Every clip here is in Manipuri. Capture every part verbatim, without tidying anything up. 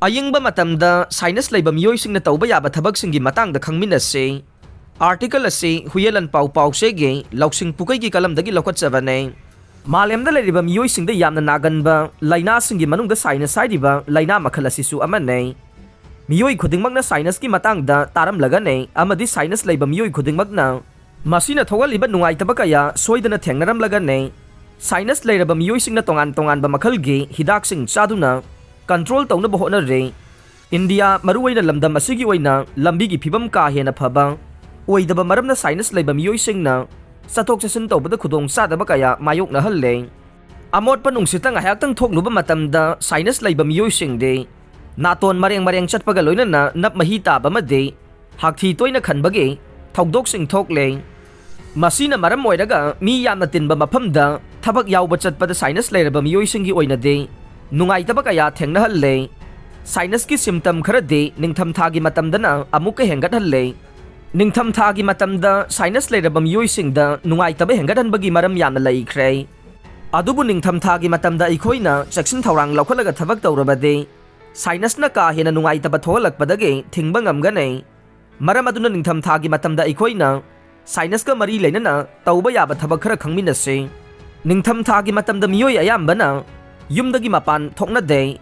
ꯑꯌꯤꯡꯕ ꯃꯇꯝꯗ sinus ꯂꯩꯕ ꯃꯤꯑꯣꯏꯁꯤꯡꯅ ꯇꯧꯕ ꯌꯥꯕ ꯊꯕꯛꯁꯤꯡꯒꯤ ꯃꯇꯥꯡꯗ ꯈꯪꯃꯤꯟꯅꯁꯤ꯫ Article ꯑꯁꯤ ꯍꯨꯌꯦꯂꯟ ꯄꯥꯎ ꯄꯥꯎꯆꯦꯒꯤ ꯂꯧꯁꯤꯡ ꯄꯨꯀꯩꯒꯤ ꯀꯂꯝꯗꯒꯤ ꯂꯧꯈꯠꯆꯕꯅꯦ꯫ ꯃꯥꯂꯦꯝꯗ ꯂꯩꯔꯤꯕ ꯃꯤꯑꯣꯏꯁꯤꯡꯗ ꯌꯥꯝꯅ ꯅꯥꯒꯟꯕ ꯂꯥꯏꯅꯥꯁꯤꯡꯒꯤ ꯃꯅꯨꯡꯗ sinus ꯍꯥꯏꯔꯤꯕ ꯂꯥꯏꯅꯥ ꯃꯈꯜ ꯑꯁꯤꯁꯨ ꯑꯃꯅꯤ꯫ ꯃꯤꯑꯣꯏ ꯈꯨꯗꯤꯡꯃꯛꯅ sinusꯀꯤ ꯃꯇꯥꯡꯗ ꯇꯥꯔꯝꯂꯒꯅꯤ ꯑꯃꯗꯤ sinus ꯂꯩꯕ ꯃꯤꯑꯣꯏ ꯈꯨꯗꯤꯡꯃꯛꯅ ꯃꯁꯤꯅ ꯊꯣꯛꯍꯜꯂꯤꯕ ꯅꯨꯡꯉꯥꯏꯇꯕ ꯀꯌꯥ ꯁꯣꯏꯗꯅ ꯊꯦꯡꯅꯔꯝꯂꯒꯅꯤ꯫ Sinus ꯂꯩꯔꯕ ꯃꯤꯑꯣꯏꯁꯤꯡꯅ ꯇꯣꯉꯥꯟ ꯇꯣꯉꯥꯟꯕ ꯃꯈꯜꯒꯤ ꯍꯤꯗꯥꯛꯁꯤꯡ ꯆꯥꯗꯨꯅ control ꯇꯧꯅꯕ ꯍꯣꯠꯅꯔꯤ꯫ ꯏꯟꯗꯤꯌꯥ, ꯃꯔꯨꯑꯣꯏꯅ ꯂꯝꯗꯝ ꯑꯁꯤꯒꯤ ꯑꯣꯏꯅ ꯂꯝꯕꯤꯒꯤ ꯐꯤꯕꯝ ꯀꯥ ꯍꯦꯟꯅ ꯐꯕ ꯑꯣꯏꯗꯕ ꯃꯔꯝꯅ sinus ꯂꯩꯕ ꯃꯤꯑꯣꯏꯁꯤꯡꯅ ꯆꯠꯊꯣꯛ ꯆꯠꯁꯤꯟ ꯇꯧꯕꯗ ꯈꯨꯗꯣꯡ ꯆꯥꯗꯕ ꯀꯌꯥ ꯃꯥꯌꯣꯛꯅꯍꯜꯂꯦ꯫ ꯑꯃꯣꯠꯄ ꯅꯨꯡꯁꯤꯠꯇ ꯉꯥꯏꯍꯥꯛꯇꯪ ꯊꯣꯛꯂꯨꯕ ꯃꯇꯝꯗ sinus ꯂꯩꯕ ꯃꯤꯑꯣꯏꯁꯤꯡꯗꯤ ꯅꯥꯇꯣꯟ ꯃꯔꯦꯡ ꯃꯔꯦꯡ ꯆꯠꯄꯒ ꯂꯣꯏꯅꯅ ꯅꯞ ꯃꯍꯤ ꯇꯥꯕ ꯑꯃꯗꯤ ꯍꯥꯛꯊꯤ ꯇꯣꯏꯅ ꯈꯟꯕꯒꯤ ꯊꯧꯗꯣꯛꯁꯤꯡ ꯊꯣꯛꯂꯦ꯫ ꯃꯁꯤꯅ ꯃꯔꯝ ꯑꯣꯏꯔꯒ ꯃꯤ ꯌꯥꯝꯅ ꯇꯤꯟꯕ ꯃꯐꯝꯗ ꯊꯕꯛ ꯌꯥꯎꯕ ꯆꯠꯄꯗ sinus ꯂꯩꯔꯕ ꯃꯤꯑꯣꯏꯁꯤꯡꯒꯤ ꯑꯣꯏꯅꯗꯤ ꯅꯨꯡꯉꯥꯏꯇꯕ ꯀꯌꯥ ꯊꯦꯡꯅꯍꯜꯂꯦ꯫ Sinusꯀꯤ symptom ꯈꯔꯗꯤ ꯅꯤꯡꯊꯝꯊꯥꯒꯤ ꯃꯇꯝꯗꯅ ꯑꯃꯨꯛꯀ ꯍꯦꯟꯒꯠꯍꯜꯂꯦ꯫ ꯅꯤꯡꯊꯝꯊꯥꯒꯤ ꯃꯇꯝꯗ sinus ꯂꯩꯔꯕ ꯃꯤꯑꯣꯏꯁꯤꯡꯗ ꯅꯨꯡꯉꯥꯏꯇꯕ ꯍꯦꯟꯒꯠꯍꯟꯕꯒꯤ ꯃꯔꯝ ꯌꯥꯝꯅ ꯂꯩꯈ꯭ꯔꯦ꯫ ꯑꯗꯨꯕꯨ ꯅꯤꯡꯊꯝꯊꯥꯒꯤ ꯃꯇꯝꯗ ꯑꯩꯈꯣꯏꯅ ꯆꯦꯛꯁꯤꯟ ꯊꯧꯔꯥꯡ ꯂꯧꯈꯠꯂꯒ ꯊꯕꯛ ꯇꯧꯔꯕꯗꯤ sinusꯅ ꯀꯥ ꯍꯦꯟꯅ ꯅꯨꯡꯉꯥꯏꯇꯕ ꯊꯣꯛꯍꯜꯂꯛꯄꯗꯒꯤ ꯊꯤꯡꯕ ꯉꯝꯒꯅꯤ꯫ ꯃꯔꯝ ꯑꯗꯨꯅ ꯅꯤꯡꯊꯝꯊꯥꯒꯤ ꯃꯇꯝꯗ ꯑꯩꯈꯣꯏꯅ sinusꯀ ꯃꯔꯤ ꯂꯩꯅꯅ ꯇꯧꯕ ꯌꯥꯕ ꯊꯕꯛ ꯈꯔ ꯈꯪꯃꯤꯟꯅꯁꯤ꯫ ꯅꯤꯡꯊꯝꯊꯥꯒꯤ ꯃꯇꯝꯗ ꯃꯤꯑꯣꯏ ꯑꯌꯥꯝꯕꯅ ꯌꯨꯝꯗꯒꯤ ꯃꯄꯥꯟ ꯊꯣꯛꯅꯗꯦ꯫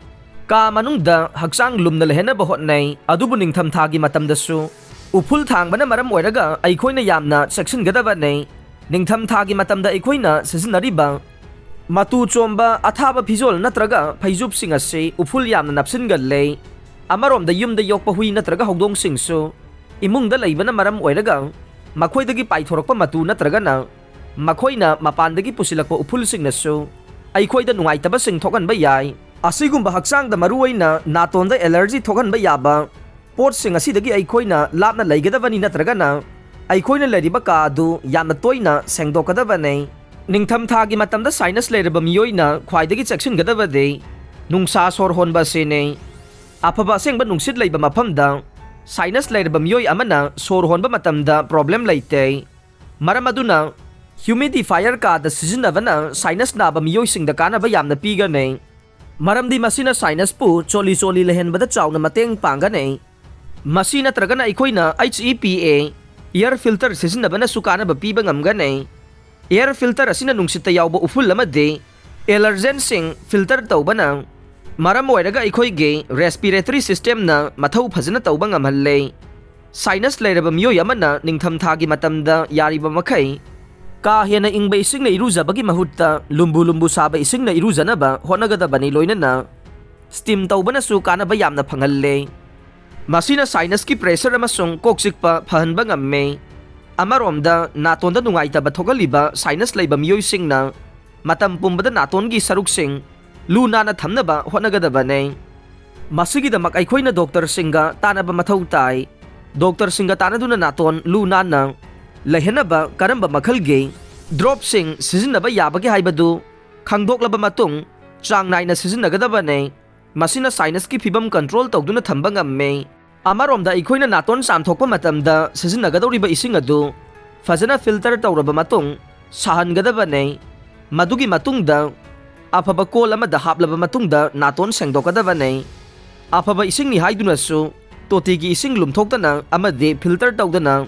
ꯀꯥ ꯃꯅꯨꯡꯗ ꯍꯛꯆꯥꯡ ꯂꯨꯝꯅ ꯂꯩꯍꯟꯅꯕ ꯍꯣꯠꯅꯩ, ꯑꯗꯨꯕꯨ ꯅꯤꯡꯊꯝꯊꯥꯒꯤ ꯃꯇꯝꯗꯁꯨ ꯎꯐꯨꯜ ꯊꯥꯡꯕꯅ ꯃꯔꯝ ꯑꯣꯏꯔꯒ ꯑꯩꯈꯣꯏꯅ ꯌꯥꯝꯅ ꯆꯦꯛꯁꯤꯟꯒꯗꯕꯅꯤ꯫ ꯅꯤꯡꯊꯝꯊꯥꯒꯤ ꯃꯇꯝꯗ ꯑꯩꯈꯣꯏꯅ ꯁꯤꯖꯤꯟꯅꯔꯤꯕ ꯃꯇꯨ ꯆꯣꯝꯕ ꯑꯊꯥꯕ ꯐꯤꯖꯣꯜ ꯅꯠꯇ꯭ꯔꯒ ꯐꯩꯖꯨꯞꯁꯤꯡ ꯑꯁꯤ ꯎꯐꯨꯜ ꯌꯥꯝꯅ ꯅꯞꯁꯤꯟꯒꯜꯂꯦ꯫ ꯑꯃꯔꯣꯝꯗ ꯌꯨꯝꯗ ꯌꯣꯛꯄ ꯍꯨꯏ ꯅꯠꯇ꯭ꯔꯒ ꯍꯧꯗꯣꯡꯁꯤꯡꯁꯨ ꯏꯃꯨꯡꯗ ꯂꯩꯕꯅ ꯃꯔꯝ ꯑꯣꯏꯔꯒ ꯃꯈꯣꯏꯗꯒꯤ ꯄꯥꯏꯊꯣꯔꯛꯄ ꯃꯇꯨ ꯅꯠꯇ꯭ꯔꯒꯅ ꯃꯈꯣꯏꯅ ꯃꯄꯥꯟꯗꯒꯤ ꯄꯨꯁꯤꯜꯂꯛꯄ ꯎꯐꯨꯜꯁꯤꯡꯅꯁꯨ ꯑꯩꯈꯣꯏꯗ ꯅꯨꯡꯉꯥꯏꯇꯕꯁꯤꯡ ꯊꯣꯛꯍꯟꯕ ꯌꯥꯏ꯫ ꯑꯁꯤꯒꯨꯝꯕ ꯍꯛꯆꯥꯡꯗ ꯃꯔꯨꯑꯣꯏꯅ ꯅꯥꯇꯣꯟꯗ allergy ꯊꯣꯛꯍꯟꯕ ꯌꯥꯕ ꯄꯣꯠꯁꯤꯡ ꯑꯁꯤꯗꯒꯤ ꯑꯩꯈꯣꯏꯅ ꯂꯥꯞꯅ ꯂꯩꯒꯗꯕꯅꯤ ꯅꯠꯇ꯭ꯔꯒꯅ ꯑꯩꯈꯣꯏꯅ ꯂꯩꯔꯤꯕ ꯀꯥ ꯑꯗꯨ ꯌꯥꯝꯅ ꯇꯣꯏꯅ ꯁꯦꯡꯗꯣꯛꯀꯗꯕꯅꯤ꯫ ꯅꯤꯡꯊꯝꯊꯥꯒꯤ ꯃꯇꯝꯗ sinus ꯂꯩꯔꯕ ꯃꯤꯑꯣꯏꯅ ꯈ꯭ꯋꯥꯏꯗꯒꯤ ꯆꯦꯛꯁꯤꯟꯒꯗꯕꯗꯤ ꯅꯨꯡꯁꯥ ꯁꯣꯔ ꯍꯣꯟꯕ ꯑꯁꯤꯅꯤ꯫ ꯑꯐꯕ ꯑꯁꯦꯡꯕ ꯅꯨꯡꯁꯤꯠ ꯂꯩꯕ ꯃꯐꯝꯗ sinus ꯂꯩꯔꯕ ꯃꯤꯑꯣꯏ ꯑꯃꯅ ꯁꯣꯔ ꯍꯣꯟꯕ ꯃꯇꯝꯗ problem ꯂꯩꯇꯦ꯫ ꯃꯔꯝ ꯑꯗꯨꯅ humidifier ꯀꯥꯗ ꯁꯤꯖꯤꯟꯅꯕꯅ sinus ꯅꯥꯕ ꯃꯤꯑꯣꯏꯁꯤꯡꯗ ꯀꯥꯟꯅꯕ ꯌꯥꯝꯅ ꯄꯤꯒꯅꯤ꯫ ꯃꯔꯝꯗꯤ ꯃꯁꯤꯅ sinusꯄꯨ ꯆꯣꯠꯂꯤ ꯆꯣꯠꯂꯤ ꯂꯩꯍꯟꯕꯗ ꯆꯥꯎꯅ ꯃꯇꯦꯡ ꯄꯥꯡꯒꯅꯤ꯫ ꯃꯁꯤ ꯅꯠꯇ꯭ꯔꯒꯅ ꯑꯩꯈꯣꯏꯅ HEPA air filter ꯁꯤꯖꯤꯟꯅꯕꯅꯁꯨ ꯀꯥꯟꯅꯕ ꯄꯤꯕ ꯉꯝꯒꯅꯤ꯫ Air filter ꯑꯁꯤꯅ ꯅꯨꯡꯁꯤꯠꯇ ꯌꯥꯎꯕ ꯎꯐꯨꯜ ꯑꯃꯗꯤ allergenꯁꯤꯡ filter ꯇꯧꯕꯅ ꯃꯔꯝ ꯑꯣꯏꯔꯒ ꯑꯩꯈꯣꯏꯒꯤ respiratory systemꯅ ꯃꯊꯧ ꯐꯖꯅ ꯇꯧꯕ ꯉꯝꯍꯜꯂꯦ꯫ Sinus ꯂꯩꯔꯕ ꯃꯤꯑꯣꯏ ꯑꯃꯅ ꯅꯤꯡꯊꯝꯊꯥꯒꯤ ꯃꯇꯝꯗ ꯌꯥꯔꯤꯕ ꯃꯈꯩ ꯀꯥ ꯍꯦꯟꯅ ꯏꯪꯕ ꯏꯁꯤꯡꯅ ꯏꯔꯨꯖꯕꯒꯤ ꯃꯍꯨꯠꯇ ꯂꯨꯝꯕꯨ ꯂꯨꯝꯕꯨ ꯁꯥꯕ ꯏꯁꯤꯡꯅ ꯏꯔꯨꯖꯅꯕ ꯍꯣꯠꯅꯒꯗꯕꯅꯤ, ꯂꯣꯏꯅꯅ steam ꯇꯧꯕꯅꯁꯨ ꯀꯥꯟꯅꯕ ꯌꯥꯝꯅ ꯐꯪꯍꯜꯂꯦ꯫ ꯃꯁꯤꯅ sinusꯀꯤ pressure ꯑꯃꯁꯨꯡ ꯀꯣꯛ ꯆꯤꯛꯄ ꯐꯍꯟꯕ ꯉꯝꯃꯤ꯫ ꯑꯃꯔꯣꯝꯗ ꯅꯥꯇꯣꯟꯗ ꯅꯨꯡꯉꯥꯏꯇꯕ ꯊꯣꯛꯍꯜꯂꯤꯕ sinus ꯂꯩꯕ ꯃꯤꯑꯣꯏꯁꯤꯡꯅ ꯃꯇꯝ ꯄꯨꯝꯕꯗ ꯅꯥꯇꯣꯟꯒꯤ ꯁꯔꯨꯛꯁꯤꯡ ꯂꯨ ꯅꯥꯟꯅ ꯊꯝꯅꯕ ꯍꯣꯠꯅꯒꯗꯕꯅꯤ꯫ ꯃꯁꯤꯒꯤꯗꯃꯛ ꯑꯩꯈꯣꯏꯅ doctorꯁꯤꯡꯒ ꯇꯥꯟꯅꯕ ꯃꯊꯧ ꯇꯥꯏ꯫ Doctorꯁꯤꯡꯒ ꯇꯥꯟꯅꯗꯨꯅ ꯅꯥꯇꯣꯟ ꯂꯨ ꯅꯥꯟꯅ ꯂꯩꯍꯟꯅꯕ ꯀꯔꯝꯕ ꯃꯈꯜꯒꯤ dropꯁꯤꯡ ꯁꯤꯖꯤꯟꯅꯕ ꯌꯥꯕꯒꯦ ꯍꯥꯏꯕꯗꯨ ꯈꯪꯗꯣꯛꯂꯕ ꯃꯇꯨꯡ, ꯆꯥꯡ ꯅꯥꯏꯅ ꯁꯤꯖꯤꯟꯅꯒꯗꯕꯅꯤ꯫ ꯃꯁꯤꯅ sinusꯀꯤ ꯐꯤꯚꯝ control ꯇꯧꯗꯨꯅ ꯊꯝꯕ ꯉꯝꯃꯤ꯫ ꯑꯃꯔꯣꯝꯗ ꯑꯩꯈꯣꯏꯅ ꯅꯥꯇꯣꯟ ꯆꯥꯝꯊꯣꯛꯄ ꯃꯇꯝꯗ ꯁꯤꯖꯤꯟꯅꯒꯗꯧꯔꯤꯕ ꯏꯁꯤꯡ ꯑꯗꯨ ꯐꯖꯅ filter ꯇꯧꯔꯕ ꯃꯇꯨꯡ ꯁꯥꯍꯟꯒꯗꯕꯅꯤ꯫ ꯃꯗꯨꯒꯤ ꯃꯇꯨꯡꯗ ꯑꯐꯕ ꯀꯣꯜ ꯑꯃꯗ ꯍꯥꯞꯂꯕ ꯃꯇꯨꯡꯗ ꯅꯥꯇꯣꯟ ꯁꯦꯡꯗꯣꯛꯀꯗꯕꯅꯤ꯫ ꯑꯐꯕ ꯏꯁꯤꯡꯅꯤ ꯍꯥꯏꯗꯨꯅꯁꯨ ꯇꯣꯇꯤꯒꯤ ꯏꯁꯤꯡ ꯂꯨꯝꯊꯣꯛꯇꯅ ꯑꯃꯗꯤ filter ꯇꯧꯗꯅ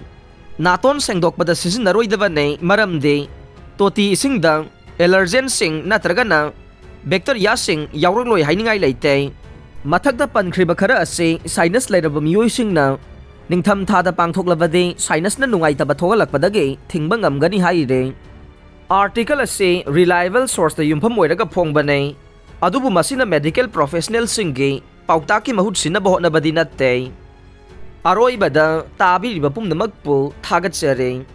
ꯅꯥꯇꯣꯟ ꯁꯦꯡꯗꯣꯛꯄꯗ ꯁꯤꯖꯤꯟꯅꯔꯣꯏꯗꯕꯅꯤ, ꯃꯔꯝꯗꯤ ꯇꯣꯇꯤ ꯏꯁꯤꯡꯗ allergenꯁꯤꯡ ꯅꯠꯇ꯭ꯔꯒꯅ bacteriaꯁꯤꯡ ꯌꯥꯎꯔꯛꯂꯣꯏ ꯍꯥꯏꯅꯤꯡꯉꯥꯏ ꯂꯩꯇꯦ꯫ ꯃꯊꯛꯇ ꯄꯟꯈ꯭ꯔꯤꯕ ꯈꯔ ꯑꯁꯤ sinus ꯂꯩꯔꯕ ꯃꯤꯑꯣꯏꯁꯤꯡꯅ ꯅꯤꯡꯊꯝꯊꯥꯗ ꯄꯥꯡꯊꯣꯛꯂꯕꯗꯤ sinusꯅ ꯅꯨꯡꯉꯥꯏꯇꯕ ꯊꯣꯛꯍꯜꯂꯛꯄꯗꯒꯤ ꯊꯤꯡꯕ ꯉꯝꯒꯅꯤ ꯍꯥꯏꯔꯤ꯫ Article ꯑꯁꯤ reliable sourceꯇ ꯌꯨꯝꯐꯝ ꯑꯣꯏꯔꯒ ꯐꯣꯡꯕꯅꯤ, ꯑꯗꯨꯕꯨ ꯃꯁꯤꯅ medical professionalꯁꯤꯡꯒꯤ ꯄꯥꯎꯇꯥꯛꯀꯤ ꯃꯍꯨꯠ ꯁꯤꯟꯅꯕ ꯍꯣꯠꯅꯕꯗꯤ ꯅꯠꯇꯦ꯫ ꯑꯔꯣꯏꯕꯗ ꯇꯥꯕꯤꯔꯤꯕ ꯄꯨꯝꯅꯃꯛꯄꯨ ꯊꯥꯒꯠꯆꯔꯤ꯫